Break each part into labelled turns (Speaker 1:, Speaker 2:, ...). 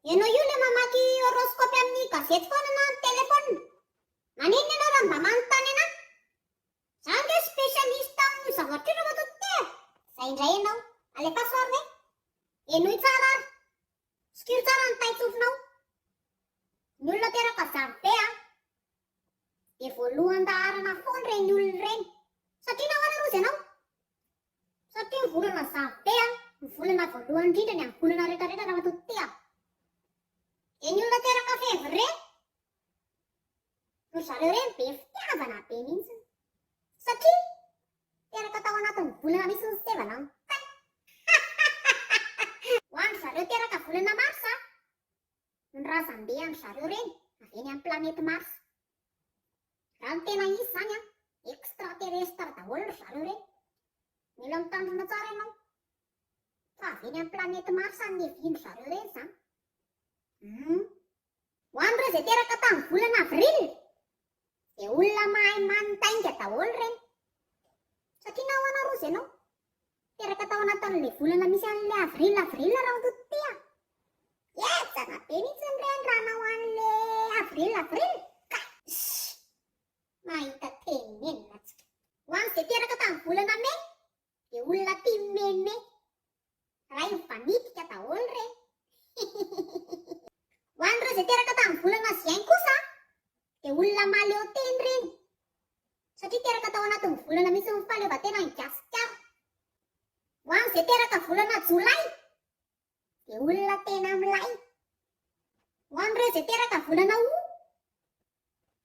Speaker 1: Ianao io ilay mamaky horoscope amin'ny gazety foana na amin'ny téléphone. Maninona ianao raha mba manontany anah? Za ange spécialiste amin'io zavatra io ramatoa Tete a! Zay indray ianao. Alefaso ary hoe. Henoy tsara ary. Sokiro tsara ny tain-tsofinao. Ny olona teraka janvier a, dia voalohan-daharana foana ireny olona ireny. Satria nahoana rozy ianao? Satria ny volana janvier a, ny volana voalohany indrindra ny amin'ny volana rehetrarehetra ramatoa Tete a. Dia ny olona teraka février, ry zareo ireny be fitiavana be mihitsy. Satria teraka tao anatin'ny volana misy ny fitiavana ny tay. Ho an-dry zareo teraka volana mars a, ny razambe an-dry zareo ireny avy eny amin'ny planète Mars. Raha ny tena izy izany an, extraterrestre daholo ry zareo ireny. Mila mitandrina tsara ianao. Fa avy eny amin'ny planète Mars no niavian-dry zareo ireny izany. Hum. Ho an'ireo izay teraka tamin'ny volana avril dia olona mahay mandainga daholo ireny. Satria nahoana rozy ianao? Teraka tao anatin'ilay volana misy an'ilay avril avril Rantoty a! Henjana be mihitsy ireny raha hanao an'ilay avril avril ka! Shh! Mahita tenenina tsika. Ho an'izay teraka tamin'ny volana mey dia olona tia meme. Ray mivanitika daholo ireny. Ho an'ireo izay teraka tamin'ny volana juin kosa dia olona mahaleo tena ireny. Satria teraka tao anatin'ny volana misy ny fahaleovantenan'i Gasikara. Ho an'izay teraka volana jolay dia olona tena milay. Ho an'ireo izay teraka volana août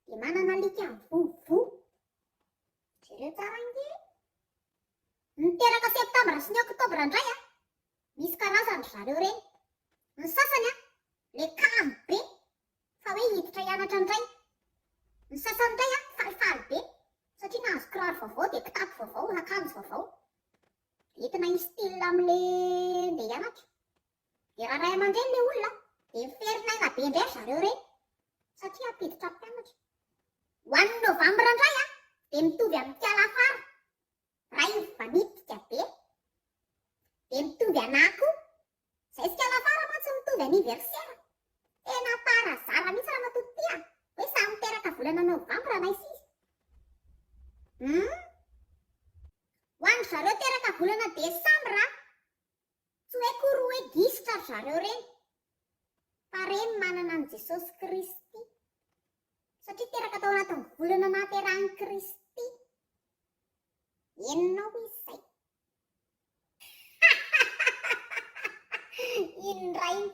Speaker 1: dia manana alika mivovoa. Jereo tsara ange. Ny teraka septambra sy ny oktobra indray a, misy karazany ry zareo ireny. Ny sasany a, le kamo be fa hoe hiditra hianatra indray. Ny sasany indray a, falifaly be satria nahazo kiraro vaovao dia kitapo vaovao, akanjo vaovao. Dia entina hi-style amin'le ndeha hianatra. Dia raha ray aman-dreny le olona dia miferinaina be indray ry zareo ireny satria hampiditra mpianatra. Ho an'ny novambra indray a, dia mitovy amin'ny kialafara, ray mivanitika be. Dia mitovy anà koa. Izay sy kialafara mantsy mitovy anniversaire. Tena par hasard mihitsy ramatoa ity a, hoe samy teraka volana novambra anay sy izy. Hum. Ho an-dry zareo teraka volana desambra Tsy hoe akory hoe gisitra ry zareo ireny, fa reny manana an'i Jesosy Kristy. Satria teraka tao anatin'ny volana nahaterahan'i Kristy. Henonao izy izay. Iny indray iny.